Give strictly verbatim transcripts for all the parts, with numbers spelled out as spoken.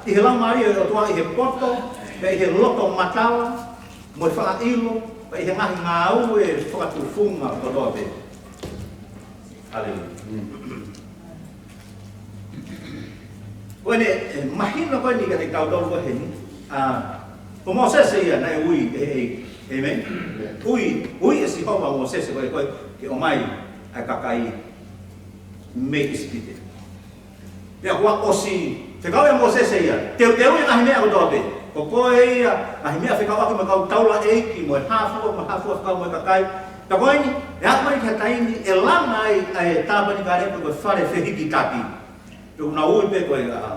ʻi he Laumālie ʻo e ʻOtua, ʻi he poto, pea ʻi he loto matala, mo e faʻa ʻilo, pea ʻi he ngaahi ngāue fakatufunga kotoa pē. Haleluia. Ko ʻene, ʻe, mahino ko eni kiate kitautolu ko eni, ʻa, ko Mōsese ia naʻe ui ʻe he ʻEiki. ʻĒmeni? Ui, ui ʻe Sihova ʻa Mōsese ko e, ko e, ke ʻomai ʻa e kakai mei ʻIsipite. Pea kuo ʻosi fekau ʻe Mōsese ia, teuteuʻi e ngaahi meʻa kotoa pē. Ko koe ia, ngaahi meʻa fekauʻaki mo e kau taulaʻeiki, mo e hā fua, mo e hā fua fekau mo e kakai. Ka ko eni, ʻe aʻu mai ki ha taimi ʻe langa ai ʻa e tāpanekale pe ko e fale fehikitaki. Pea ʻoku nau ui pē ko e, ʻa,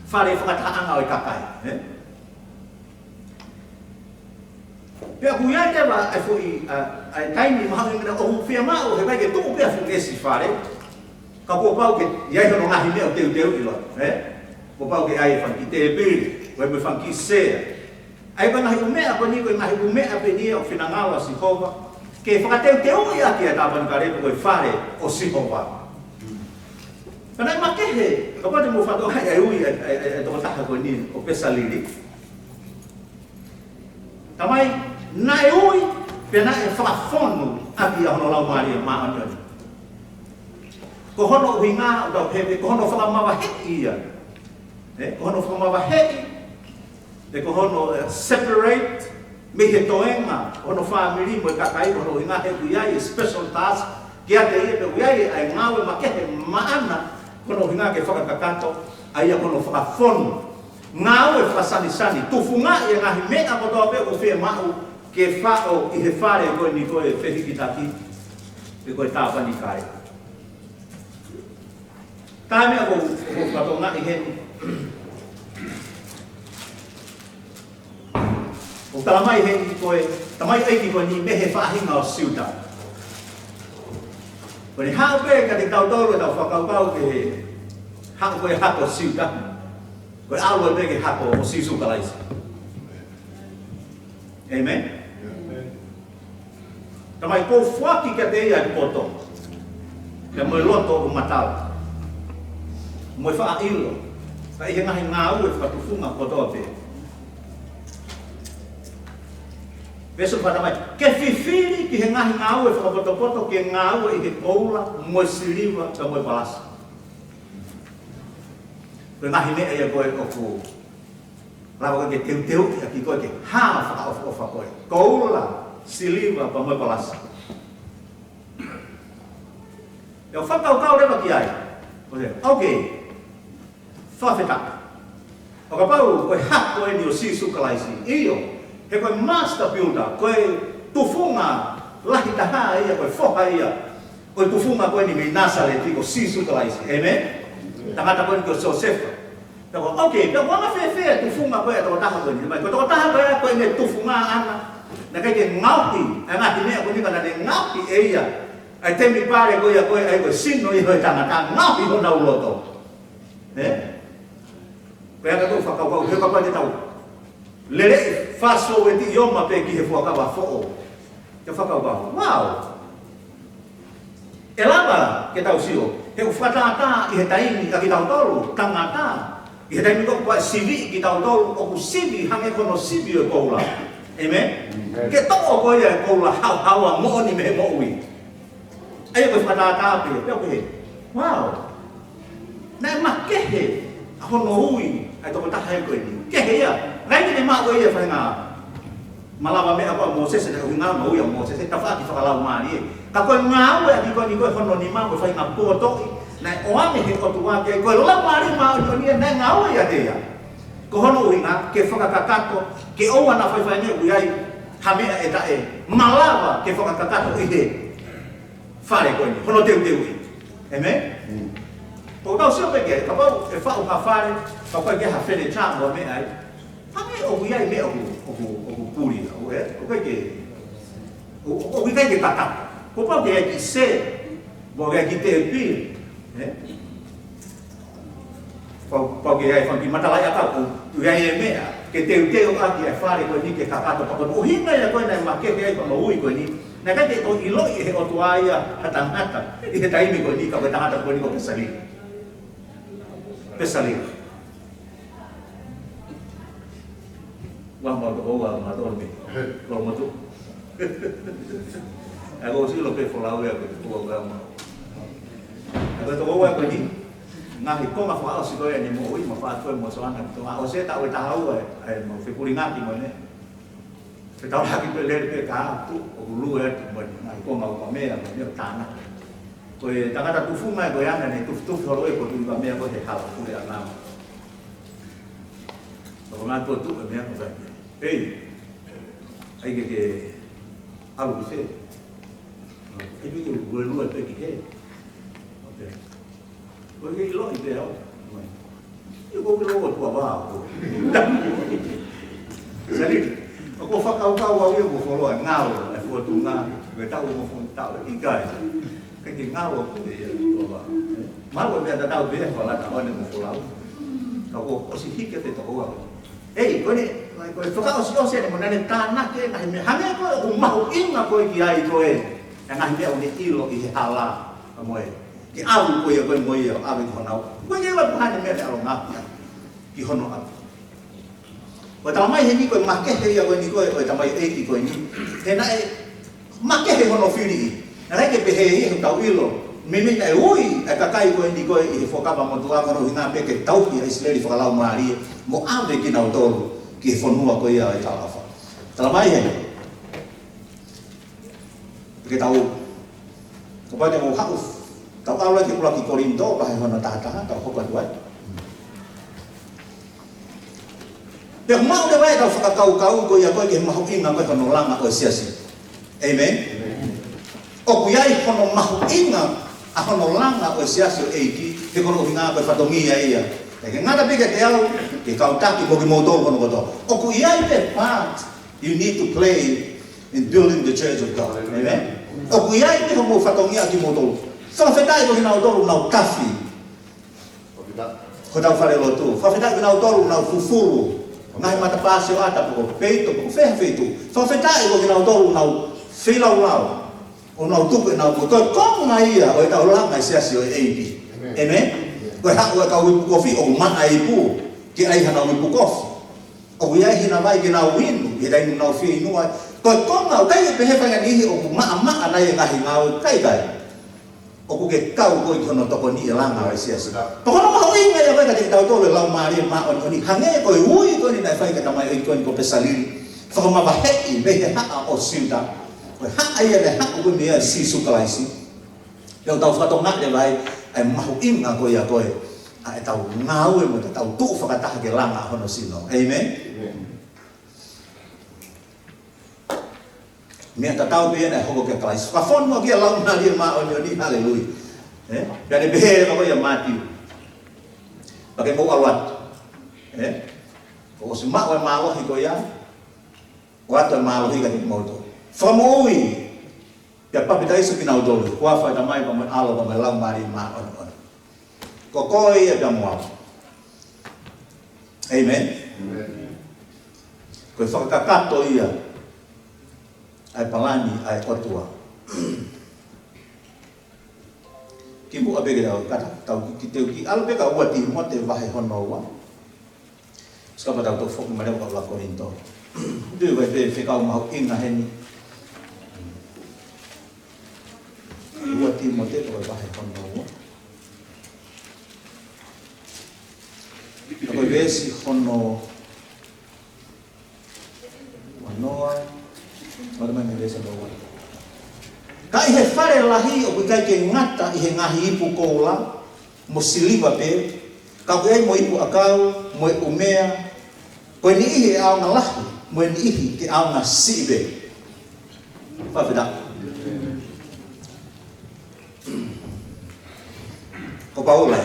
fale fakatahaʻanga ʻo e kakai, ē? Pea ʻoku ʻi ai leva ʻa e foʻi, ʻa, ʻa e taimi mahalo ʻe meʻa ʻoku fiemaʻu he ʻikai ke tuʻu pē ʻa e fuʻu ʻesi fale. Ka kuo pau ke ʻi ai hono ngaahi meʻa ʻoku teuteuʻi loto, ē? Kuo pau ke ʻi ai e fanga kiʻi tēpile, ko e mo e fanga kiʻi sea. ʻA ia ko e ngaahi ʻū meʻa ko eni, ko e ngaahi ʻū meʻa pē eni ʻoku finangalo ʻa Sihova ke fakateuteuʻi ʻaki ʻa e tāpanekale pe ko e fale ʻo Sihova. Ka naʻe makehe, kapau te mou fakatokangaʻi ʻa e ui ʻa e, ʻa e, ʻa e, ʻa e tokotaha ko eni ʻo Pesalili. Tamai, naʻe ui, pea naʻe fakafonu ʻaki ʻa hono Laumālie Māʻoniʻoni. Ko hono ʻuhinga ʻoku tau pehē pē, ko hono fakamavaheʻi ia. Ē, ko hono fakamavaheʻi, pe ko hono, ē, separate, mei he toenga, hono fāmili mo e kakai, ko hono ʻuhinga he ʻoku ʻi ai e special task, kiate ia pea ʻoku ʻi ai ʻa e ngāue makehe maʻana, ko hono ʻuhinga ke fakakakato, ʻa ia ko hono fakafonu. Ngāue fakasanisani, tufungaʻi e ngaahi meʻa kotoa pē ʻoku fiemaʻu ke faʻo ʻi he fale ko eni ko e fehikitaki, pe ko e tāpanekale. Ka meʻa ʻoku, ʻoku fakatokangaʻi heni. ʻOku tala mai heni ko e, tala mai ʻEiki ko eni mei he faʻahinga ʻo Siuta. Ko ʻene haʻu pē kiate kitautolu ʻetau fakakaukau ki he hako ko e hako ʻo Siuta. Ko e ʻalu pē ki he hako ʻo Sīsū Kalaisi. ʻĒmeni? Tamai, kuo u foaki kiate ia ʻa e poto, pea mo e loto ʻoku matala, mo e faʻa ʻilo, pea ʻi he ngaahi ngāue fakatufunga kotoa pē. Veesi fā, tamai, ke fifili ki he ngaahi ngāue fakapotopoto, ke ngāue ʻi he koula, mo e siliva, pea mo e palasa. Ko e ngaahi meʻa ia ko ē ʻoku lava ke teuteuʻi ʻaki koe ke hā fakaʻofoʻofa koe. Koula, siliva, pea mo e palasa. ʻE fakakaukau leva ki ai. ʻOku pehē, okay. Fakafetaʻi. ʻO kapau ko e hako eni ʻo Sīsū Kalaisi. ʻIo. He ko e master builder. Ko e tufunga lahi taha ia, ko e foha ia ʻo e tufunga ko eni mei Nāsaleti ko Sīsū Kalaisi. ʻĒmeni? Tangata ko eni ko Siosefa. Pea ko, okay, pea ko e anga fēfē e tufunga ko ē ʻa e tokotaha ko eni? Mai, ko e tokotaha ko ē, ko ʻene tufunga ʻana, naʻe ʻikai ke ngaohi ʻa e ngaahi meʻa ko eni ka naʻe ngaohi ʻe ia ʻa e temipale ko ia ko ē, ʻa ia ko e sino ia ʻo e tangata, ngaohi honau loto. Ē? Ko ia ka tau fakakaukau, he kapau te tau lele ʻi fāsō e ti ioma pē ki he fuakava foʻou. Te fakakaukau, wow. ʻE lava ke tau sio, he ʻoku fakatātā ʻi he taimi ʻa kitautolu, tangata, ʻi he taimi ko ē ʻoku siviʻi kitautolu, ʻoku sivi hangē ko hono sivi ʻo e koula. ʻĒmeni? ʻĒmeni. Ke toʻo ko ia e koula haohaoa moʻoni mei he moʻui. ʻA ia ko e fakatātā pē, pea pehē, wow. Naʻe makehe ʻa hono ui ʻa e tokotaha ko eni. Kehe ia, ʻikai ke ne maʻu ʻe ia e faʻahinga malava meʻa ko ē ʻa Mōsese, naʻe ʻuhinga hono ui ʻa Mōsese, tafaʻaki fakalaumālie. Ka ko e ngāueʻaki ko eni ko ē hono nima ko e faʻahinga potoʻi, naʻe ʻoange ʻe he ʻOtua ki ai, ko e Laumālie Māʻoniʻoni ia naʻe ngāue ʻiate ia. Ko hono ʻuhinga, ke fakakakato, ke ʻoua naʻa faifai ange ʻoku ʻi ai ha meʻa ʻe taʻe malava ke fakakakato ʻi he fale ko eni, hono teuteuʻi. ʻĒmeni? Mm. ʻOku tau sio pē ki ai, kapau ʻe faʻu ha fale, kapau ʻe ʻi ai ha fenitā mo e meʻa ai, hangē ʻoku ʻi ai meʻa ʻoku, ʻoku, ʻoku puli, ʻoku ē, ʻoku ʻikai ke, ʻoku, ʻoku ʻikai ke kakato. Kuo pau ke ʻi ai e kiʻi sea, mo e kiʻi tēpile, ē? Pau, pau ke ʻi ai e fanga kiʻi matalaʻiʻakau, ʻoku ʻi ai e meʻa ke teuteu ʻaki e fale ko eni ke kakato, pea ko hono ʻuhinga ia ko ē naʻe makehe ai hono ui ko eni, naʻe ʻikai ke toe ʻiloʻi ʻe he ʻOtua ia ha tangata ʻi he taimi ko eni, ka ko e tangata ko eni ko Pesalili. Pesalili. Ua mau toko ua mau toko me. Kolomotuʻa. ʻA ia ko e sio pē folau ia ko e toko ua mau. ʻA ia ko e toko ua ko eni. Ngaahi konga fakaʻosi ko eni mo ui ma fatu mo soana to. ʻOsi e taʻu ʻe taha ua ʻa e mau fekulingaki mo ne. Fetaulaki pē lele pē ka atu ʻoku lue atu mo e ngaahi konga ʻo Pamea mo ne ʻo tānaki. Ko e tangata tufunga ko e anga ne tufutufu holo e ko Tuʻi Pamea ko he hala pule ʻana. Ko ngā tuʻu e meʻa ko fai. Hei, ʻai ke ke ʻalu ki fē? ʻAi ke ke lue lue pē ki hē. Ok. Ko e ke ʻiloʻi pē au. ʻIo ko ke lue tua vā ko. Sali, ʻoku ou fakakaukau au ia ko foloa ngalo, e fotunga, me tau mo fon tau, ʻikai. Ke ke ngalo ko ia tua vā. Malo meʻa tatau pē, fala ta one mo folau. Ka ko ʻosi hiki te toko ua. Ei, ko eni, ko e fakaʻosiʻosi eni mo naʻa ne tānaki e ngaahi meʻa. Hangē ko e ʻoku mahuʻinga ko e ki ai ko e. ʻA e ngaahi meʻa ʻoku ne ʻilo ʻi he hala, ka mo e. Ke ʻalu ko ia ko e mo ia, ʻave ki honau. Ko e ngeua puhane meʻa te ʻalu ngā. Ki hono ʻalu. Ko e talamai heni ko e makehe ia ko eni ko e, ko e tamaioʻeiki ko eni. He naʻe makehe hono fili. Naʻe ʻikai ke pehē ia he tau ʻilo. Meimei naʻe ui e kakai ko eni ko e ʻi he Fuakava Motuʻa ko hono ʻuhinga pē ke tauhi ʻa ʻIsileli fakalaumālie mo ʻave kinautolu ki he fonua ko ia ʻo e talaʻofa. Talamai heni. Ke tau, kapau te mou haʻu, tau ʻalu ki he ʻuluaki Kolinitō, vahe hono tahataha, tau hoko atu ai. Pea maʻu leva ʻetau fakakaukau ko ia ko e ke mahuʻinga ko e hono langa ʻo e siasi. Amen? ʻOku ʻi ai hono mahuʻinga ʻa hono langa ʻo e siasi ʻo e ʻEiki, he ko hono ʻuhinga ko e fatongia ia. He ʻikai ngata pē kiate au, ki he kau taki mo kimoutolu hono kotoa. ʻOku ʻi ai pē part you need to play in building the church of God. Amen. ʻOku ʻi ai pē hoʻomou fatongia kimoutolu. Fakafetaʻi ko kinautolu ʻoku nau tafi hotau fale lotu. Fakafetaʻi ko kinautolu ʻoku nau fufulu ngaahi matapā sioʻata pe ko peito pe ko fē ha feituʻu. Fakafetaʻi ko kinautolu ʻoku nau feilaulau. ʻO nau tuku ʻenau moʻui. Ko e konga ia ʻo ʻetau langa e siasi ʻo e ʻEiki. Amen. Amen. Ko e haʻu e kau ipu kofi ʻo maʻa e ipu ke ʻai hanau ipu kofi. ʻOku ʻi ai hina vai ke nau inu, ʻi he taimi ʻoku nau fie inu ai. Ko e konga, ʻoku ʻikai ke pehē fai ʻa e niʻihi ʻoku maʻamaʻa nai e ngaahi ngāue, ʻikai, ʻikai. ʻOku ke kau koe ki hono tokoni e langa ʻo e siasi. Pea ko hono mahuʻinga ia ko e kiate kitautolu e Laumālie Māʻoniʻoni, hangē ko e ui ko eni naʻe fai ki he tamaioʻeiki ko eni ko Pesalili. Fakamavaheʻi mei he haʻa ʻo Siuta. Ko e haʻa ia naʻe haʻu ko ē meia Sīsū Kalaisi. Pea ʻoku tau fakatokangaʻi leva ai ʻa e mahuʻinga ko ia ko e ʻa ʻetau ngāue mo ʻetau tuʻu fakataha ke langa hono sino. Amen? Amen. Meʻa tatau pē ia naʻe hoko kia Kalaisi. Fakafonu ʻaki ʻa e Laumālie Māʻoniʻoni, haleluia. Ē? Pea ne pehē leva ko ia Mātiu. Pea ke mou ʻalu atu. Ē? Kuo ʻosi maʻu e mālohi ko ia. ʻOatu e mālohi kiate kimoutolu. Fakamoʻui. Pea papitaiso kinautolu. Huafa ʻo e Tamai pea mo e ʻAlo pea mo e Laumālie Māʻoniʻoni. Ko koe ia pea mo au. Amen. Amen. Ko e fakakakato ia ʻa e palani ʻa e ʻOtua. Kimuʻa pē ke tau kata, tau ki, ki teu ki, ʻalu pē ki he ua Tīmote vahe hono ua. Sika pea tau toki foki mai leva ki he ua Kolinitō. Tui vai pē fekau mahuʻinga heni. Ua Tīmote ko e vahe hono ua. Ko e veesi hono ua noa, ua noa mai mei he veesi hono ua. Ka ʻi he fale lahi ʻoku ʻikai ke ngata ʻi he ngaahi ipu koula mo siliva pē, ka ʻoku ʻi ai mo e ipu ʻakau, mo e ʻumea, ko e niʻihi ʻe ʻaonga lahi, mo e niʻihi ke ʻaonga siʻi pē. Fakafetaʻi. Ko Paula.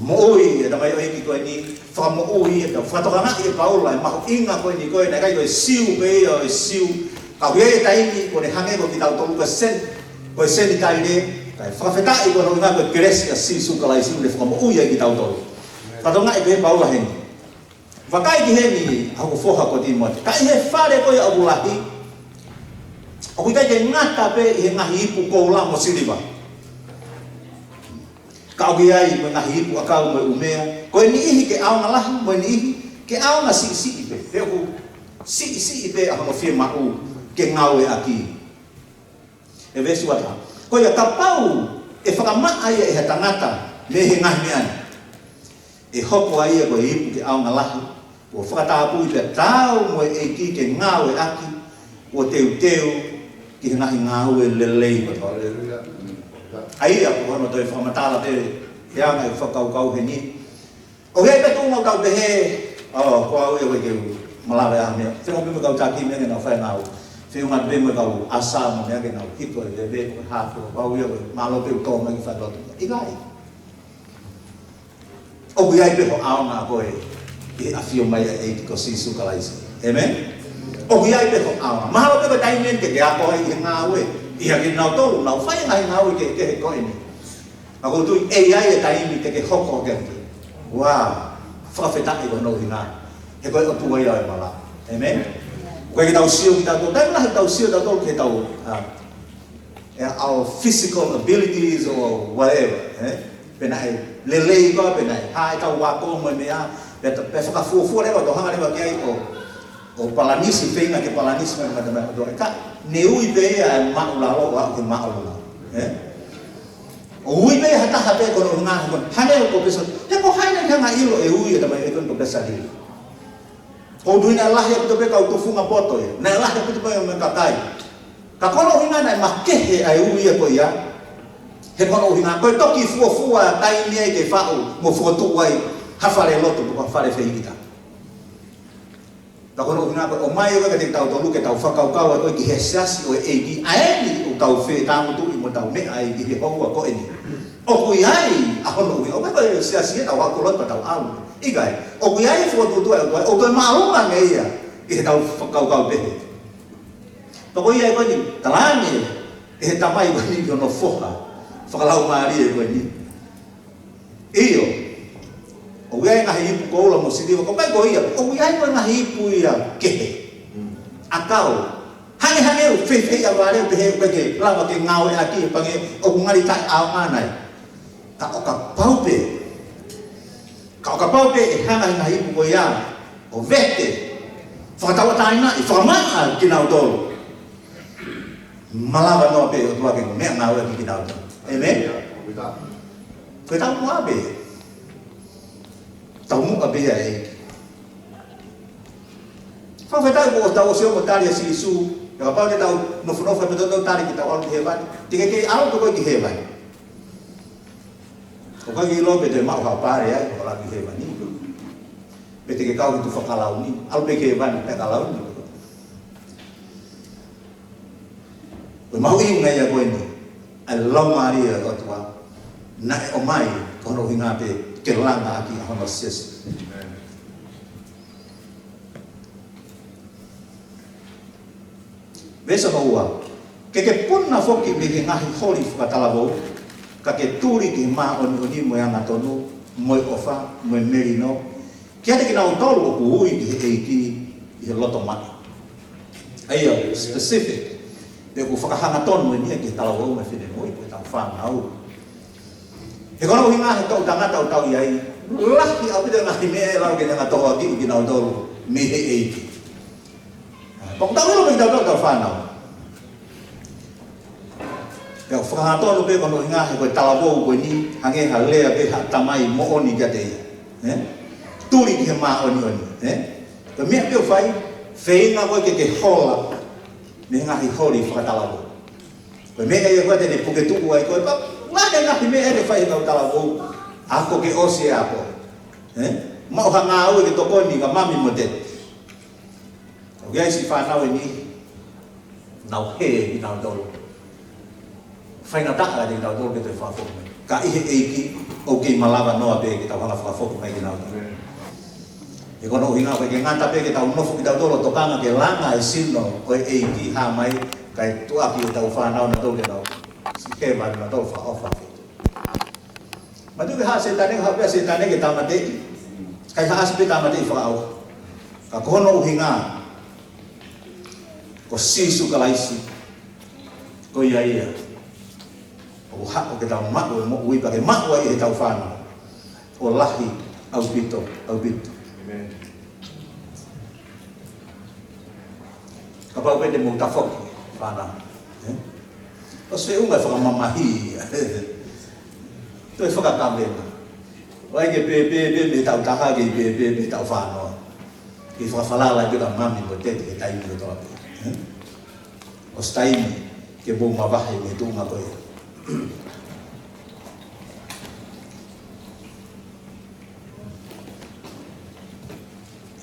Moʻui e tamaioʻeiki ko eni, fakamoʻui e tau fakatokangaʻi e Paula, e mahuʻinga ko eni ko e naʻe ʻikai ko e Siu pē ia ʻo e Siu. Ka ʻi he taimi ko eni hangē ko kitautolu ko e Sen, ko e Senitaile, kae fakafetaʻi ko e ʻuhinga ko e kelesi ʻa Sīsū Kalaisi ʻoku ne fakamoʻui ai kitautolu. Fakatokangaʻi pē Paula heni. Vakai ki heni ʻa hoku foha ko Tīmote. Ka ʻi he fale ko ia ʻoku lahi, ʻoku ʻikai ke ngata pē ʻi he ngaahi ipu koula mo siliva. Ka ʻoku ʻi ai mo e ngaahi ipu ʻakau mo e ʻumea. Ko e niʻihi ke ʻaonga lahi, mo e niʻihi Ke ʻaonga siʻisiʻi pē, he ʻoku siʻisiʻi pē ʻa hono fiemaʻu ke ngāueʻaki. ʻE veesi ua taha. Ko ia kapau ʻe fakamaʻa ia ʻe ha tangata mei he ngaahi meʻa ni, ʻe hoko ai ia ko e ipu ke ʻaonga lahi, ʻo fakatapui pea taau mo e ʻEiki ke ngāueʻaki, ʻo teuteu ki he ngaahi ngāue lelei kotoa. Haleluia. ʻA ia, ko hono toe fakamatala pē, he anga e fakakaukau heni. ʻOku ʻi ai pē tuʻunga ʻoku tau pehē, ʻo, ko au ia ʻoku ʻikai ke u malava ʻi ha meʻa. Feʻunga pē mo e kau taki meʻa ke nau fai ngāue. Feʻunga pē mo e kau ʻasa mo e meʻa ke nau hiko e veve ʻo e hafu. Ko au ia ʻoku mālō pē ʻeku tō mai ke fai lotu. ʻIkai. ʻOku ʻi ai pē hoʻo ʻaonga ko e, ʻi he ʻafio mai ʻa e ʻEiki ko Sīsū Kalaisi. ʻĒmeni? ʻOku ʻi ai pē hoʻo ʻaonga. Mahalo pē ko e taimi eni te ke ako ai ʻi he ngāue. ʻI ha kinautolu, nau fai ngaahi ngāue kehekehe ko eni. Ka ʻoku ou tui ʻe ʻi ai e taimi te ke hoko hake atu. Wow, fakafetaʻi ko hono ʻuhinga. He ko e ʻOtua ia ʻo e malanga. ʻĒmeni? ʻOku ʻikai ke tau sio kitautolu, taimi lahi tau sio tautolu ki heʻetau, ah, yeah, our physical abilities or whatever, eh? Pe naʻe lelei koā, pe naʻe hā ʻetau ako mo e meʻa, pe ta-, pe fakafuofua leva, tau hanga leva ki ai ʻo, ʻo palanisi, feinga ke palanisi mai mata mai ʻOtua. Ka, ne ui pē ia e māʻulalo, ʻo aʻu ki he māʻolunga, eh? ʻO ui pē ha taha pē ko hono ʻuhinga, ko hane ko pesa, he ko hai naʻe hanga ʻilo e ui e tamai ʻe ko pesa lili. Ko e ui naʻe lahi ʻaupito pē kau tufunga poto ia. Naʻe lahi ʻaupito pē mo e kakai. Ka ko hono ʻuhinga naʻe makehe ʻa e ui ia ko ia. He ko hono ʻuhinga ko e toki fuofua taimi ai ke faʻu mo fokotuʻu ai ha fale lotu pe ko ha fale fehikitaki. Ka ko hono ʻuhinga ko e ʻomai ʻo ka te tau tolu ke tau fakakaukau ai ko e ki he siasi ʻo e ʻEiki ʻa eni ʻoku tau fetāmutuʻi mo tau meʻa ai ʻi he houa ko eni. ʻOku ʻi ai ʻa hono ʻuhinga, ʻoku ʻikai ko e siasi ia tau haʻu lotu ka tau ʻalu. ʻIkai, ʻoku ʻi ai e fokotuʻutuʻu ʻa e ʻOtua, ʻoku ʻi ai e māʻolunga ia ʻi heʻetau fakakaukau pehē. Pea ko ia ko eni, talaange ʻe he Tamai ko eni ki hono foha fakalaumālie ko eni. ʻIo, ʻoku ʻi ai e ngaahi ipu koula mo siliva, ko e meʻa ko ia, ʻoku ʻi ai ko e ngaahi ipu ia kehe. ʻAkau, hangehangē ʻoku feifei ʻa vale pehē ʻoku ʻikai ke lava ke ngāueʻaki he pange ʻoku ngali taʻeʻaonga nai. Ka ʻo kapau pē, ka ʻo kapau pē ʻe hanga ʻe he ngaahi ipu ko ia ʻo vete, fakatauʻatāinaʻi, fakamaʻa kinautolu, malava noa pē ʻOtua ke meʻangāueʻaki kinautolu. ʻĒmeni? Ko e taumuʻa pē. Taumuʻa pē ia ē. Fakafetaʻi ko ʻetau ʻosi ʻo tali ʻa Sīsū, ʻe kapau te tau nofonofo pē tau tali ke tau ʻalu ki hēvani. Te ke kei ʻalu pē koe ki hēvani. ʻOku ʻikai ke ʻilo pe te maʻu ha pale ai, ʻo ʻalu ki hēvani. Pe te ke kau ki tuʻa fakalauni, ʻalu pē ki hēvani, pea kalauni. Ko e mahuʻinga ia ko eni, ʻa e Laumālie ʻo e ʻOtua, naʻe ʻomai, ko hono ʻuhinga pē, ke langa ʻaki ʻa hono siasi. Veesi hono ua. Ke ke puna foki mei he ngaahi holi fakatalavou, ka ke tuli ki he māʻoniʻoni mo e angatonu, mo e ʻofa, mo e melino, kiate kinautolu ʻoku ui ki he ʻEiki ʻi he loto maʻa. ʻA ia, specific. Pea ʻoku fakahangatonu eni ia ki he talavou mo e finemui, ko ʻetau fānau. He ko hono ʻuhinga he toʻutangata ʻoku tau ʻi ai, lahi ʻaupito e ngaahi meʻa ʻe lau ke ne hanga ʻo tohoakiʻi kinautolu mei he ʻEiki. Pea ʻoku tau ʻilo pē kitautolu ʻetau fānau. Pea ʻoku fakahangatonu pē ko hono ʻuhinga he ko e talavou ko eni, hangē ha lea pē ha tamai moʻoni kiate ia. Eh? Tuli ki he māʻoniʻoni. Eh? Ko e meʻa pē ʻoku fai, feinga koe ke ke hola mei he ngaahi holi fakatalavou. Ko e meʻa ia ko ē te ne puke tuʻu ai koe, pea ʻoku ʻi ai e ngaahi meʻa ʻe fai ʻe he kau talavou, ako ke ʻosi e ako. Eh? Maʻu ha ngāue ke tokoni, ka mami mo tete. ʻOku ʻi ai siʻi fānau eni, nau hē kinautolu. Faingataʻa kiate kitautolu ke toe fakafoki mai. Ka ʻi he ʻEiki, ʻoku kei malava noa pē ke tau hanga ʻo fakafoki mai kinautolu. He ko hono ʻuhinga, ʻoku ʻikai ke ngata pē ke tau nofo kitautolu ʻo tokanga ke langa e sino ʻo e ʻEiki hā mai, kae tuʻuaki ʻetau fānau nautolu ke nau siʻi hē mai nautolu fakaʻofa. Matu ke haʻa Sētane, haʻu pē ʻa Sētane ke tāmateʻi. Kae haʻasi pē tāmateʻi fakaʻauha. Ka ko hono ʻuhinga, ko Sīsū Kalaisi, ko ia ia ʻoku haʻu ke tau maʻu e moʻui pea ke maʻu ai ʻe heʻetau fānau ʻo lahi ʻaupito, ʻaupito. ʻĒmeni. Pau pē te mou tafoki, fānau. Eh? ʻOsi feʻunga e fakamamahi. Toe fakakavena. ʻOua ʻe ke pēpē pē mei he taʻu taha, ke pēpē pē mei he taʻu fāngofulu. Ke fakafalala pē ka mami mo tete he taimi kotoa pē. Eh? ʻOsi taimi ke mou mavahe mei he tuʻunga ko ia.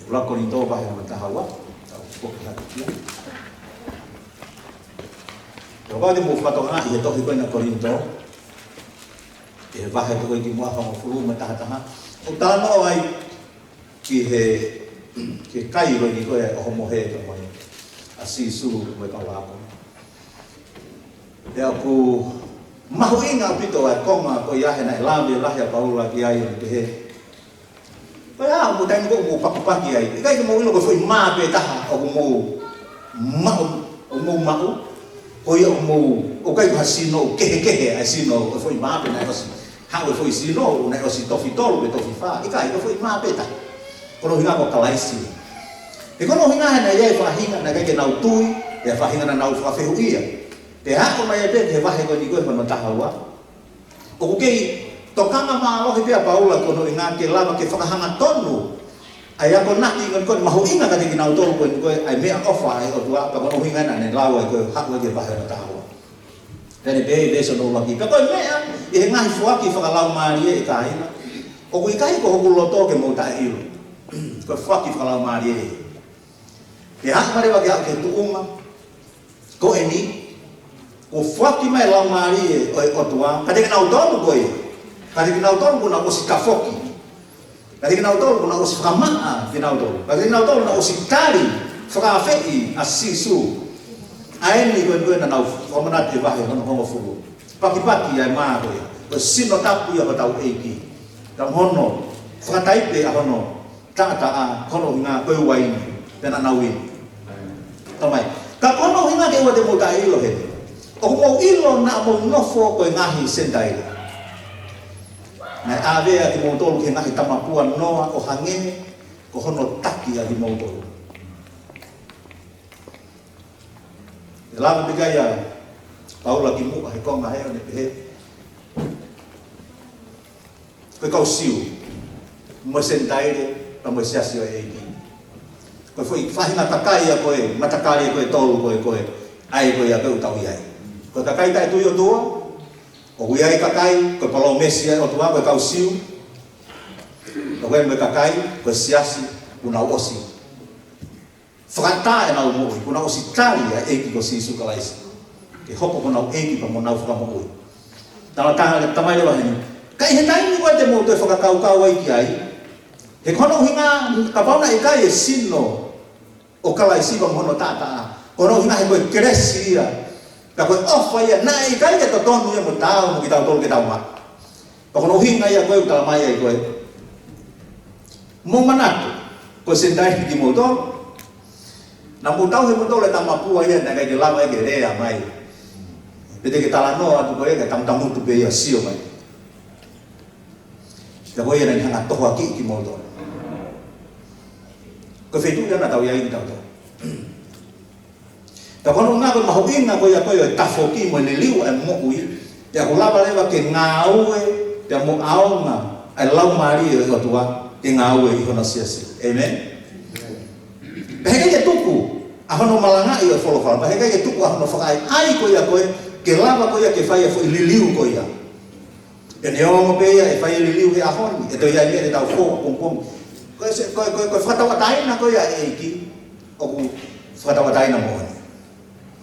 ʻUluaki Kolinitō vahe hono taha ua, tau foki hake ki ai. Kapau te mou fakatokangaʻi he tohi ko ena Kolinitō, ʻi he vahe ko ē kimuʻa, hongofulu mo e taha taha, ʻoku talanoa ai ki he, ki he kai ko eni ko ē ʻo e ʻohomohe ko ē ʻa Sīsū mo e kau ako. Pea ʻoku mahuʻinga ʻaupito ʻa e konga ko ia he naʻe lave lahi ʻa Paula ki ai ʻo ne pehē, ko e hā hoʻomou taimi ko ē ʻoku mou pakipaki ai? ʻIkai ke mou ʻilo ko e foʻi mā pē taha ʻoku mou maʻu, ʻoku mou maʻu? Ko ia ʻoku mou, ʻoku ʻikai ko ha sino ʻoku kehekehe ʻa e sino ʻo e foʻi mā pea naʻe ʻosi haʻu e foʻi sino ʻo naʻe ʻosi tofi tolu pe tofi fā. ʻIkai, ko e foʻi mā pē taha. Ko hono ʻuhinga ko Kalaisi. He ko hono ʻuhinga he naʻe ʻi ai e faʻahinga naʻe ʻikai ke nau tui, pea faʻahinga naʻa nau fakafehuʻia. Pea aʻu mai ai pē ki he vahe ko eni ko ē hono taha ua, ʻoku kei tokanga mālohi pē ʻa Paula ko hono ʻuhinga ke lava ke fakahangatonu ʻa e akonaki ko eni ko ē mahuʻinga kiate kinautolu ko eni ko ē, ʻa e meʻaʻofa ʻa e ʻOtua, pea ko hono ʻuhinga naʻa ne lau ai ko ē, haʻu ai ki he vahe hono taha ua. Pea ne pehē ʻi he veesi hono ʻuluaki, pea ko e meʻa ʻi he ngaahi foaki fakalaumālie, ʻe kāinga, ʻoku ʻikai ko hoku loto ke mou taʻeʻilo. Ko e foaki fakalaumālie. Pea haʻu mai leva ke aʻu ki he tuʻunga ko eni, kuo foaki mai e Laumālie ʻo e ʻOtua kiate kinautolu ko ia, kiate kinautolu kuo nau ʻosi tafoki, kiate kinautolu kuo nau ʻosi fakamaʻa kinautolu, kiate kinautolu kuo nau ʻosi tali fakaafeʻi ʻa Sīsū. ʻA eni ko ē, ko ē naʻa nau fakamanatu he vahe hono hongofulu. Pakipaki ʻa e mā ko ia, ko e sino tapu ia hotau ʻEiki. Ka mo hono fakataipe ʻa hono taʻataʻa, ko hono ʻuhinga ko e uaine, pea naʻa nau uini. Tamai. Ka ko hono ʻuhinga ke ʻoua te mou taʻeʻilo heni, ʻoku mou ʻilo naʻa mou nofo ko e ngaahi Senitaile. Naʻe ʻave ʻa kimoutolu ki he ngaahi tamapua noa ʻo hangē ko hono taki ʻa kimoutolu. ʻE lava pē ke ʻai ʻa Paula kimuʻa he konga hē ʻo ne pehē, ko e kau Siu, mo e Senitaile, pea mo e siasi ʻo e ʻEiki. Ko e foʻi faʻahinga kakai ia ko ē, matakali ko ē ʻe tolu ko ē, ko ē, ʻa ē ko ia ko ē ʻoku tau ʻi ai. Ko e kakai taʻetui ʻOtua, ʻoku ʻi ai e kakai, ko e palōmesi ia ʻa e ʻOtua, ko e kau Siu, ʻoku ʻi ai mo e kakai, ko e siasi, kuo nau ʻosi fakatā ʻenau moʻui, kuo nau ʻosi tali ʻa e ʻEiki ko Sīsū Kalaisi ke hoko ko honau ʻEiki pea mo honau Fakamoʻui. Tala tala le tamai le vahe ni. Ka ʻi he taimi ko ē te mou toe fakakaukau ai ki ai, he ko hono ʻuhinga, kapau naʻe ʻikai e sino ʻo Kalaisi pea mo hono taʻataʻa, ko hono ʻuhinga he ko e kelesi ia, ka ko e ʻofa ia, naʻe ʻikai ke totonu ia mo taau mo kitautolu ke tau maʻu. Pea ko hono ʻuhinga ia ko ē ʻoku tala mai ai ko ē. Mou manatu, ko e Senitaile kimoutolu. Naʻa mou tauhi moutolu e tamapua ia naʻe ʻikai ke lava ia ke lea mai. Pea te ke talanoa atu ko ē, ke tamutumu pē ia ʻo sio mai. Pea ko ia naʻe hanga ʻo tohoakiʻi kimoutolu. Ko e feituʻu ia naʻa tau ʻi ai kitautolu. Pea ko hono ʻuhinga ko e mahuʻinga ko ia ko ē ʻo e tafoki mo e liliu ʻa e moʻui, pea ʻoku lava leva ke ngāue, pea mo ʻaonga ʻa e Laumālie ʻo e ʻOtua ke ngāue ʻi hono siasi. ʻĒmeni? Pea heʻikai ke tuku ʻa hono malangaʻi ʻo e folofola, pea heʻikai ke tuku ʻa hono fakaʻaiʻai ko ia ko ē, ke lava ko ia ke fai e foʻi liliu ko ia. Pea neongo pē ia ʻe fai e liliu he ʻaho ni, ʻe toe ʻi ai e meʻa te tau fou pongipongi. Ko e se-, ko e, ko e, ko e fakatauʻatāina ko ia ʻa e ʻEiki, ʻoku fakatauʻatāina moʻoni.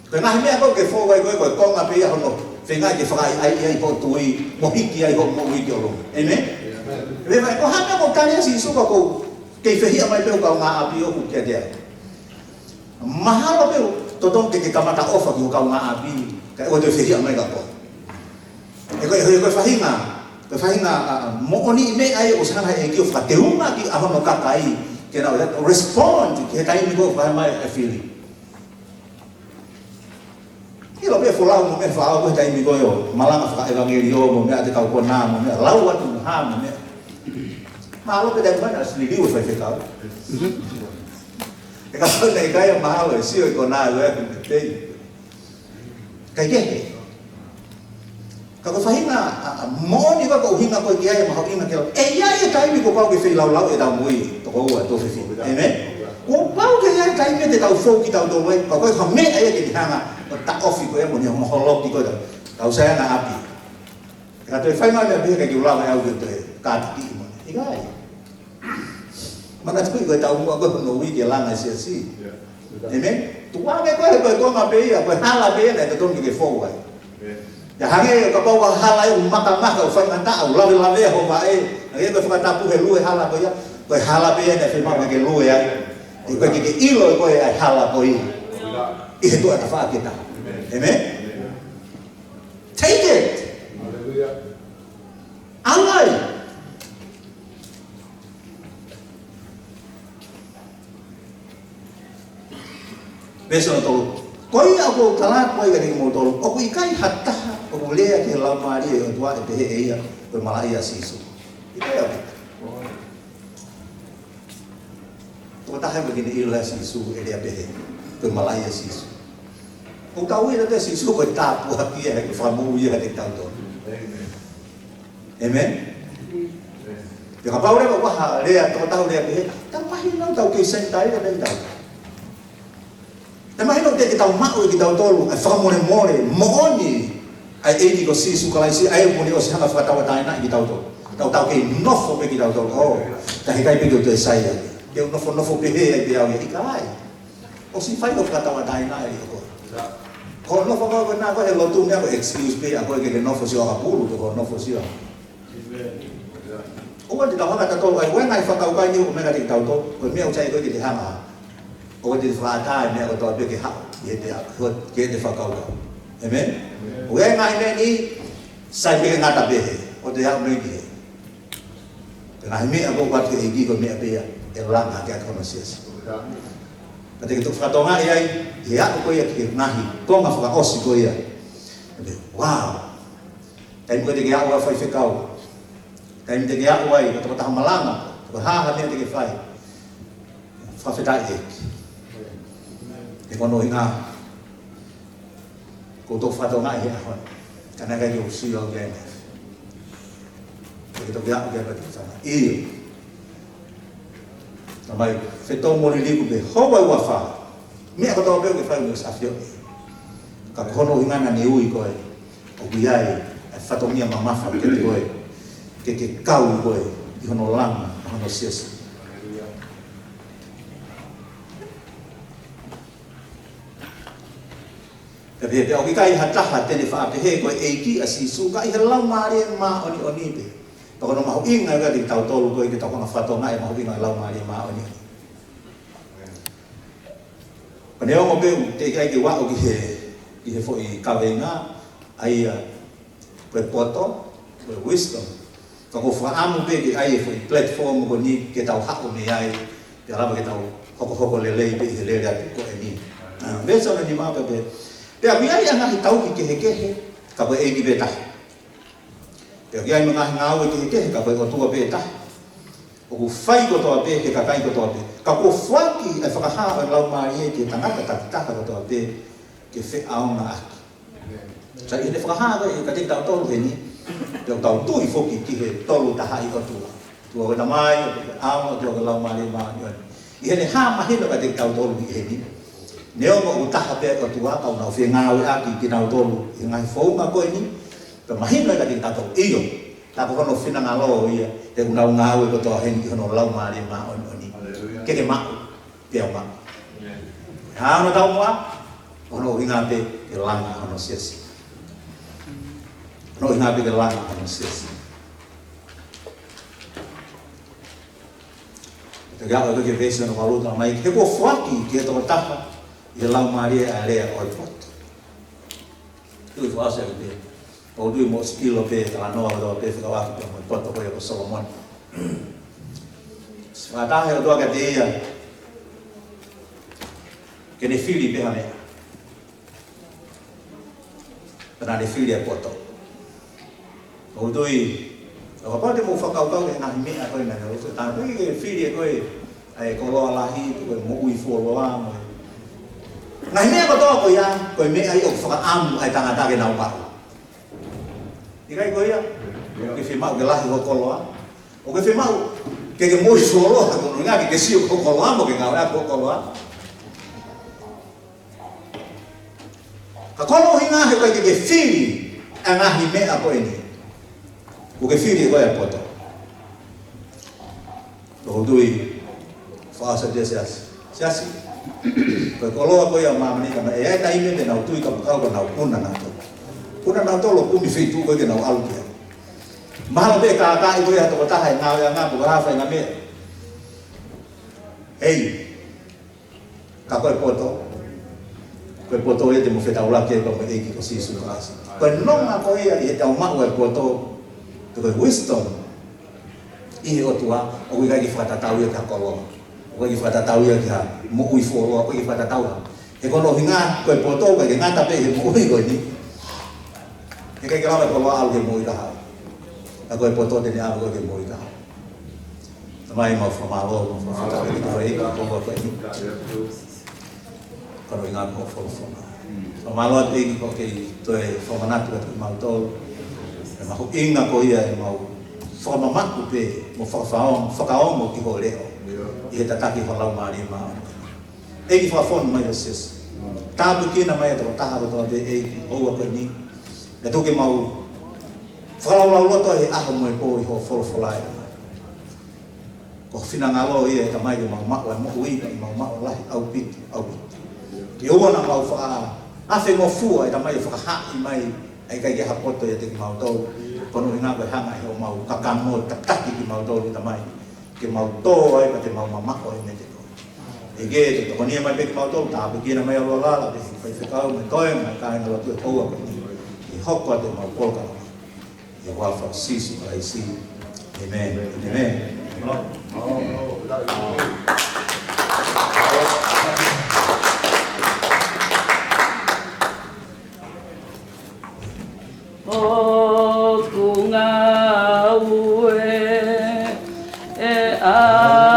Ko e ngaahi meʻa ko ē ʻoku ke fou ai ko ē, ko e konga pē ia hono feinga ke fakaʻaiʻai ai hoʻo tui, mo hiki ai hoʻo moʻui ki ʻolunga. ʻĒmeni? ʻĒmeni. Pea ko e hā e meʻa ʻoku tali ʻe Sīsū, ka ʻoku kei fehiʻa mai pē hoku kaungāʻapi ʻoku kiate au. Mahalo pē ʻoku totonu ke ke kamata ʻofa ki ho kaungāʻapi, kae ʻoua te ke fehiʻa mai kia koe. He ko e, he ko e faʻahinga, ko e faʻahinga, ʻa, ʻa, moʻoniʻi meʻa ia ʻoku ʻosi hanga ʻe he ʻEiki ʻo fakateungaʻaki ʻa hono kakai ke nau respond ki he taimi ko ē ʻoku fai mai e fili. ʻIlo pē folau mo e meʻa, folau ko e taimi ko ē ʻo malanga fakaʻevangeliō mo e meʻa, ʻa e kau konā mo e meʻa, lau atu mo e hā mo e meʻa. Mahalo pē taimi ko ē naʻe ʻosi liliu e faifekau. He kapau naʻe ʻikai ha mahalo ʻe sio ʻi he konā ʻo e pei. ʻIkai ke he. Ka ko e faʻahinga ʻa, ʻa moʻoni ko e ʻuhinga ko ē ki ai e mahuʻinga ke lau. ʻE ʻi ai e taimi kuo pau ke feilaulau ʻetau moʻui, toko ua, toko fefine. ʻĒmeni? Kuo pau ke ʻi ai e taimi te tau fou kitautolu ai, ka ko e hā e meʻa ia ke ne hanga ʻo taʻofi ko ē mo ne hanga ʻo holoki ko ē ʻetau, ʻetau sai angaʻapi. Ka toe fai mai meʻa pehē ka ke ulava e au ke toe kātaki mo. ʻIkai. Manatuʻi ko e taumuʻa ko ē hono ui ke langa e siasi. ʻĒmeni? Tukuange ko e, ko e konga pē ia, ko e hala pē ia naʻe totonu ke ke fou ai. ʻIo hangē kapau ko ha hala ʻoku makamaka, ʻoku faingataʻa, ʻoku lavelavea ho vaʻe. Hangē ko e fakatapu he lue hala ko ia, ko e hala pē ia naʻe fiemaʻu ke ke lue ai. ʻIkai ke ke ʻilo ko e ʻai hala ko ia ʻi he tuʻa tafaʻaki ʻe taha. ʻĒmeni? Take it. ʻAlu ai. Veesi hono tolu. Ko ia ʻoku ou tala atu ai kiate kimoutolu, ʻoku ʻikai ha taha ʻoku lea ki he Laumālie ʻo e ʻOtua ʻe pehē ʻe ia, ko e malaʻia ʻa Sīsū. ʻIkai ʻaupito. Tokotaha ʻoku ʻikai ke ne ʻilo ʻa Sīsū ʻe lea pehē, ko e malaʻia ʻa Sīsū. ʻOku tau ui ʻe Sīsū ko e tāpuaki ia, ko e fakamoʻui ia kiate kitautolu. ʻĒmeni? Pea kapau leva ʻoku ʻi ai ha lea, tokotaha ʻoku lea pehē, tau mahino tau kei Senitaile pē kitautolu. Tau mahino teʻeki ke tau maʻu ʻe kitautolu ʻa e fakamolemole moʻoni ʻa e ʻEiki ko Sīsū Kalaisi, ʻa ia kuo ne ʻosi hanga ʻo fakatauʻatāinaʻi kitautolu. Tau, tau kei nofo pē kitautolu. ʻŌ, ka heʻikai pē ke u toe sai ai. Te u nofonofo pehē ai pē au ia, ʻikai. ʻOsi fai hoʻo fakatauʻatāinaʻi ʻe koe. Ko hoʻo nofo ko ē ko ena ko e lotu meʻa ko e excuse pē ʻa koe ke ke nofo sio ʻakapulu, ko hoʻo nofo sio. ʻOua te tau hanga ʻe tautolu ai, ʻoua ngaahi fakakaukau ni ʻoku meʻa kiate kitautolu, ko e meʻa ʻoku sai ko ē ke te hanga. ʻOua te te fakaʻatā e meʻa kotoa pē ke haʻu ki heʻete, ki heʻete fakakaukau. ʻĒmeni? ʻOku ʻi ai e ngaahi meʻa ni, sai pē ke ngata pehē, ʻoua te haʻu mei ki hē. Ko e ngaahi meʻa ʻoku ʻoatu ʻe he ʻEiki ko e meʻa pē ia ʻe langa hake ʻaki hono siasi. Ka te ke toki fakatokangaʻi ai, ʻi he aʻu ko ia ki he ngaahi konga fakaʻosi ko ia. Wow! Taimi ko ē te ke aʻu ai ʻo faifekau. Taimi te ke aʻu ai ko e tokotaha malanga, ko e hā ha meʻa te ke fai. Fakafetaʻi ʻEiki. He ko hono ʻuhinga, ʻoku ou toki fakatokangaʻi he ʻaho ni. Ka naʻe ʻikai ke u sio au ki ai. Te ke toki aʻu ki ai pea te ke tala. ʻIo. Tamai, fetōmoliliku pē, houa ʻe uofā. Meʻa kotoa pē ʻoku ke fai ʻoku ʻosi ʻafioʻi. Ka ko hono ʻuhinga naʻa ne ui koe. ʻOku ʻi ai e fatongia mamafa kiate koe. Ke ke kau koe ʻi hono langa ʻa hono siasi. Pea pehē pē ʻoku ʻikai ha taha te ne faʻa pehē ko e ʻEiki ʻa Sīsū, ka ʻi he Laumālie Māʻoniʻoni pē. Pea ko hono mahuʻinga ia kiate kitautolu ko ē ke tau hanga ʻo fakatokangaʻi e mahuʻinga ʻo e Laumālie Māʻoniʻoni. Pea neongo pē ʻoku teʻeki ai ke u aʻu ki he, ki he foʻi kaveinga, ʻa ia ko e poto, ko e wisdom. Ka ʻoku ou fakaʻamu pē ke ʻi ai e foʻi platform ko eni ke tau haʻu mei ai, pea lava ke tau hokohoko lelei pē ʻi he lele atu ko eni. ʻA, veesi hono nima pē pē. Pea ʻoku ʻi ai e ngaahi tauhi kehekehe, ka ko e ʻEiki pē taha. Pea ʻoku ʻi ai mo e ngaahi ngāue kehekehe, ka ko e ʻOtua pē taha. ʻOku fai kotoa pē, ki he kakai kotoa pē. Ka kuo foaki ʻa e fakahā ʻo e Laumālie ki he tangata takitaha kotoa pē, ke feʻaongaʻaki. Sai, ʻi heʻene fakahā ko ē kiate kitautolu heni, te tau tui foki ki he Tolu Tahaʻi ʻOtua. ʻOtua ko e Tamai, ʻOtua ko e ʻAlo, ʻOtua ko e Laumālie Māʻoniʻoni. ʻI heʻene hā mahino kiate kitautolu ʻi heni. Neongo ʻoku taha pē ʻOtua, ka ʻoku nau fengāueʻaki kinautolu ʻi he ngaahi founga ko eni, pea mahino kiate kitautolu ʻio. Ka ko hono finangalo ia, he ʻoku nau ngāue kotoa heni ʻi hono Laumālie Māʻoniʻoni. Haleluia. Ke ke maʻu, pea u maʻu. ʻĒmeni. Hā hono taumuʻa, hono ʻuhinga pē ke langa hono siasi. Hono ʻuhinga pē ke langa hono siasi. Te ke aʻu ki he veesi hono valu, talamai, he kuo foaki ki he tokotaha ʻi he Laumālie ʻa e lea ʻo e poto. Tui fakaʻosi ʻaki pē. ʻOku ou tui mo ʻosi ʻilo pē, talanoa ʻo pē fekauʻaki pē mo e poto ko ia ko Solomone. Fakataha he ʻOtua kiate ia ke ne fili pē ha meʻa. Pea naʻa ne fili ʻa e poto. ʻOku ou tui, ʻo kapau te mou fakakaukau ki he ngaahi meʻa ko ē naʻa ne ʻosi, tā pē ke fili ʻe koe ʻa e koloa lahi, ko e moʻui fuoloa mo e ngaahi meʻa kotoa ko ia, ko e meʻa ia ʻoku fakaʻamu ai tangata ke nau maʻu. ʻIkai ko ia? ʻOku ke fiemaʻu ke lahi hoʻo koloa? ʻOku ke fiemaʻu ke ke moʻui fuoloa, ko e ʻuhinga ke ke sio ki hoʻo koloa mo ke ngāueʻaki hoʻo koloa? Ka ko hono ʻuhinga he ʻoku ʻikai ke ke fili ʻa e ngaahi meʻa ko eni. ʻOku ke fili ʻe koe ʻa e poto. ʻOku ou tui, fakaʻosi atu ia Siasi. Siasi, ko e koloa ko ia ʻo māmani, ka ʻe ʻi ai e taimi te nau tui kapakau ka nau puna nautolu. Puna nautolu ʻo kumi feituʻu ko ē ke nau ʻalu ki ai. Mahalo pē ʻe kākaaʻi koe ʻe ha tokotaha ʻi he ngāueʻanga pe ko e hā e faʻahinga meʻa. Hei, ka ko e poto, ko e poto ia te mo fetaulaki ai pea mo e ʻEiki ko Sīsū Kalaisi. Ko e nonga ko ia ʻi heʻetau maʻu e poto, pe ko e wisdom ʻi he ʻOtua, ʻoku ʻikai ke fakatatau ia ki ha koloa. ʻOku ʻikai ke fakatatau ia ki ha moʻui fuoloa, ʻoku ʻikai ke fakatatau ia. He ko hono ʻuhinga, ko e poto, ʻoku ʻikai ke ngata pē he moʻui ko eni. He ʻikai ke lava e koloa ʻalu ki he moʻui kahaʻu. Ka ko e poto te ne ʻave koe ki he moʻui kahaʻu. Tamai, mau fakamālō, mau fakafetaʻi ki he ʻEiki ko e ʻOtua ko eni. Ko hono ʻuhinga ko e folofola. Fakamālō atu ʻEiki ko e kei toe fakamanatu atu kimautolu. ʻE mahuʻinga ko ia ʻemau fakamamaʻu pē, mo fakafaongo, fakaongo ki ho leʻo. ʻI he tataki ho Laumālie Māʻoniʻoni. ʻEiki, fakafonu mai ʻa Siasi. Tāpuekina mai ʻa e tokotaha kotoa pē ʻEiki, ʻoua ko eni. ʻE tuku ke mau fakalaulauloto he ʻaho mo e pō ʻi hoʻo folofola ē. Ko ho finangalo ia ʻe Tamai ke mau maʻu ʻa e moʻui, ke mau maʻu lahi ʻaupito, ʻaupito. Ke ʻoua naʻa mau faʻa ʻafengofua ʻe Tamai ʻo fakahaaʻi mai ʻa e ʻikai ke ʻi ai ha poto ʻiate kimautolu. Ko hono ʻuhinga ko e hanga ʻe hoʻomau kakano ʻo tataki kimautolu ʻe Tamai. Ke mau tō ai pea te mau mamaʻo ai meiate koe. ʻEiki, ke tokoniʻi mai pē kimautolu, tāpuekina mai ʻa Lola, pea mo e faifekau, mo e kāinga lotu ʻe kotoa ko eni. ʻI he hoko atu ʻemau polokalama. ʻI he huafa ʻo Sīsū Kalaisi. ʻĒmeni. ʻĒmeni. ʻOku ngāue ʻa